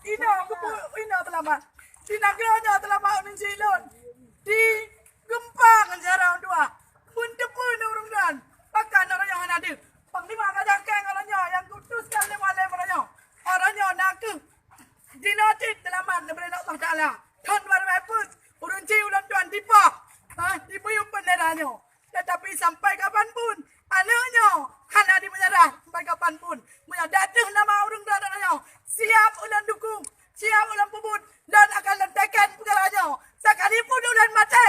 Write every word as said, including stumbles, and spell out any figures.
Inoe keupeue, inoe teulamat. Di nanggroe nyoe teulamat ureueng chik lôn. Di geumpa ngon syedara ureueng tuha. Pun teupeue ureueng nyan. Bahkan ureueng nyoe hana deuh. Panglima ka jakeng ureueng nyoe nyang geuutus keu lé Mualem ureueng nyoe. Ureueng nyoe na kheueh jinoe cit teulamat neubri Allah Taala. Thon dua ribu peuet, ureueng chik ulôn tuan dipoh. Ha, dipeuyueb bendera nyoe. Tetapi sampai kapan pun, aneuk nyoe hana dimeunyeurah sampai kapan pun. Meunyoe datuh nama ureueng droeneuh nyoe, siap ulôn dukung, siap ulôn peubuet, dan akan lôn teken peukara nyoe. Sekalipun ulôn maté,